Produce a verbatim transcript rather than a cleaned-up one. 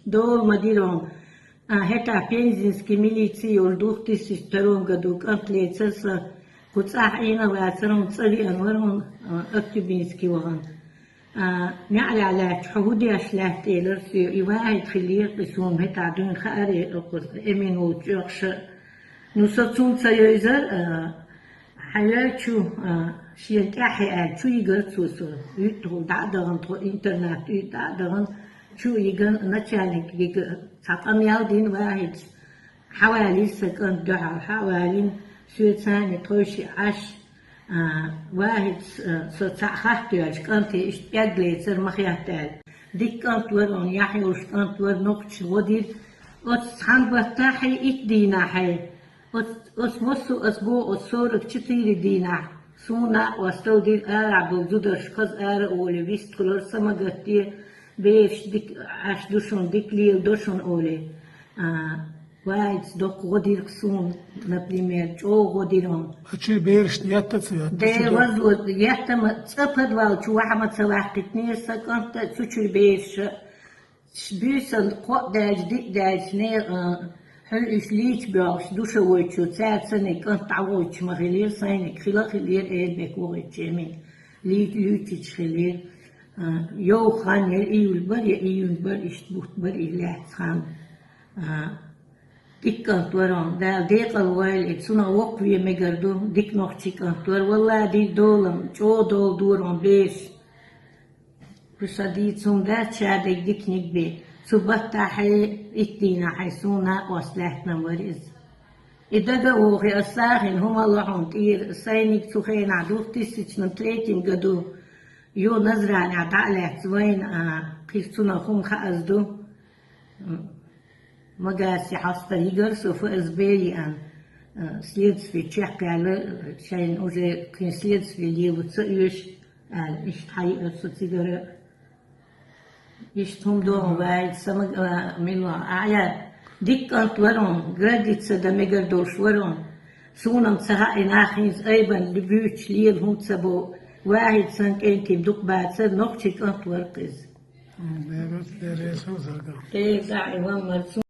Дола ма дира хьуна. А, хӀетахь пензенский милици йолу две тысячи втором году кӀант лецара сан, кху цӀахь Ӏийна лацара хьуна, цӀа веана вара хьуна, а, Актюбинский вахана. А, неӀарехь лаьтташ, хьо хӀун деш лаьтта элира соьга, и ВахӀид хиллера, и суна хӀетахь дуьйна хаьара, и Эмин волчу оьхуш. Ну, со цунна ца йовзара, а, хьан йоьчу, а, шена тӀаьхье аьлла, чу йигара цо со. УьттахӀула дӀа а дахана, тхо интернат уьйтӀа дӀа а дахана, чу а йигана, начальник йига цхьа къамел дина ВахӀида. Хьавалийра сан кӀант дуьхьал, хьавалийна, соьца цхьаьна тхойшиъ Ӏаш, а, ВахӀида, а, со цхьаъ хатта йоьлча, кӀанте иштта эгга лецара ма хетта аьлла. Дика кӀант вара хьуна, яхь йолуш кӀант вара, нохчаша гӀо дира. Оцу цхьана баттахь, итт дийнахь, оцу, оцу массо а ас боху, оцу сорок четыре дийнахь, суна накъосталла дира, арахь болу зударшка хаза ара а волий, вистхуьлура, са ма гатде, бераш дика Ӏаш ду шуна, дика леладо шуна олий. А, ВахӀида доккха гӀо дира-кх суна, например, чӀогӀа гӀо дира хьуна. Хьан чуьра берашна етта а ца йоьттура? Дела вазло етта ма, цӀа подвал чу ваха ма ца ваьккхийтинера сан кӀант а, цу чуьра бераш а. Ш-, буьйсанна кхоъ даьлча, диъ даьлча, не, а, хьуьлла уьш лийча боьлхуш, душевойчу, цаьрца и кӀант дӀавоьдуш ма хиллера, сайниг хила а хиллера, Эльбек вохуьйтуш Эмин лий-, луьйчуьйтуш хиллера. А, йовха хан яра, июль бара я июнь бара, иштта бутт бара и лаьцна хан. А, дика кӀант вара хьуна, Дала декъал войла, и цунах воккхаве мегар ду, дика нохчийн кӀант вара, валла, дика долам, чӀогӀа дола дора хьуна бераш. Кху сан дийца хӀума дац, ша дерг диканиг бен. Цу баттахь, итт дийнахь суна накъост лаьттина вара иза. И дага а вохий, ас сагӀина хӀума ло хьуна тӀера, сайниг цу хенахь две тысячи третьем году, йо, Назранехь дӀа а лаьцна вайна, а, кхин цунах хӀума хааза ду. М, Магасе хьоста йигара со ФСБ еана, э, следствие чекхъяьлла, шайна уже кхин следствие лело ца оьшу, аьлла, иштта хьайиира со цигара. Иштта хӀума догӀу вай, са маг-, а, мила, а, я, дика кӀант вара хьуна, гордиться дан мегар долуш вара хьуна. Суна-м ца хаьа, и нах хӀинца айбан буьйцуш лела хӀума ца бо, ВахӀид санна кӀентий дукха бацара, нохчийн кӀант вара-кх иза. М, бераш, бераш, хӀузаргахь. Э, да, и ван мар